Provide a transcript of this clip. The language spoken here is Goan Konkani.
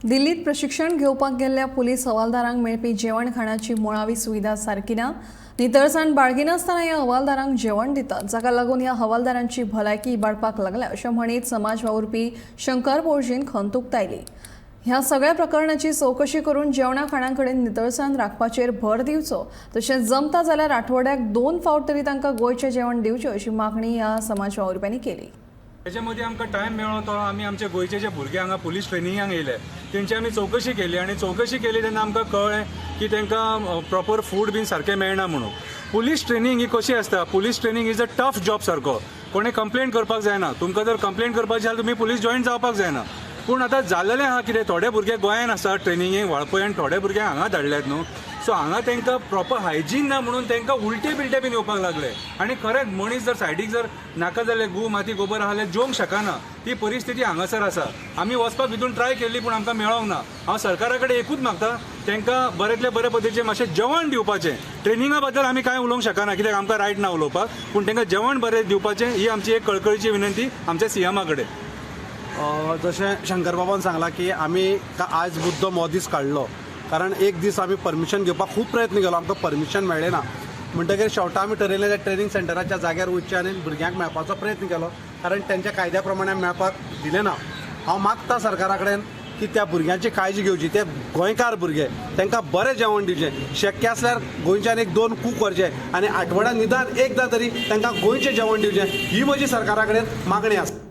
दिल्लीत प्रशिक्षण घेवपाक गेल्ल्या पुलीस हवालदारांक मेळपी जेवण खाणाची मुळावी सुविधा सारकी ना. नितळसाण बाळगिनासतना ह्या हवालदारांक जेवण दितात, जाका लागून ह्या हवालदारांची भलायकी इबाडपाक लागल्या, अशें म्हणीत समाज वावुरपी शंकर पोळजीन खंत उक्तायली. ह्या सगळ्या प्रकरणाची चवकशी करून जेवणा खाणां कडेन नितळसाण राखपाचेर भर दिवचो, तशेंच जमता जाल्यार आठवड्याक 2 फावट तरी तांकां गोंयचें जेवण दिवचें, अशी मागणी ह्या समाज वावुरप्यांनी केली. तेच्या मदीं आमकां टायम मेळ्ळो तो आमी आमचे गोंयचे जे भुरगे हांगा पुलीस ट्रेनिंगाक येयले तेंची आमी चवकशी केली आनी चवकशी केली तेन्ना आमकां कळ्ळें की तांकां प्रॉपर फूड बीन सारकें मेळना म्हणून. पुलीस ट्रेनींग ही कशी आसता? Police training is a tough job सारको. कोणें कंप्लेन करपाक जायना. तुमकां जर कंप्लेन करपाची जाल्यार तुमी पुलीस जॉयन जावपाक जायना. पूण आतां जाल्लेलें आहा कितें, थोडे भुरगे गोंयान आसा ट्रेनिंगेक वाळपय आनी थोडे भुरगे हांगा धाडल्यात न्हू. सो हांगा तांकां प्रॉपर हायजीन ना म्हणून तांकां उलटे बिलटे बीन येवपाक लागले. आनी खरेंच मनीस जर सायडीक जर नाका जाल्यार गू माती गोबर आहा जाल्यार जेवंक शकना, ती परिस्थिती हांगासर आसा. आमी वचपाक भितून ट्राय केल्ली पूण आमकां मेळोंक ना. हांव सरकारा कडेन एकूच मागता, तांकां बऱ्यांतले बरे पद्दतीचें मातशें जेवण दिवपाचें. ट्रेनिंगा बद्दल आमी कांय उलोवंक शकना कित्याक आमकां रायट ना उलोवपाक, पूण तांकां जेवण बरें दिवपाचें ही आमची एक कळकळीची विनंती आमच्या सीएमा कडेन. जशें शंकर बाबान सांगलां की आमी आयज मुद्दम हो दीस काडलो कारण एक दीस आमी परमिशन घेवपाक खूब प्रयत्न केलो, आमकां परमिशन मेळ्ळें ना. म्हणटगीर शेवटा आमी ठरयलें त्या ट्रेनींग सेंटराच्या जाग्यार वचचें आनी भुरग्यांक मेळपाचो प्रयत्न केलो कारण तेंच्या कायद्या प्रमाणे मेळपाक दिलें ना. हांव मागता सरकारा कडेन की त्या भुरग्यांची काळजी घेवची. ते गोंयकार भुरगे, तांकां बरें जेवण दिवचें. शक्य आसल्यार गोंयच्यान 1-2 कूक व्हरचे आनी आठवड्यान निदान एकदां तरी तांकां गोंयचें जेवण दिवचें, ही म्हजी सरकारा कडेन मागणी आसा.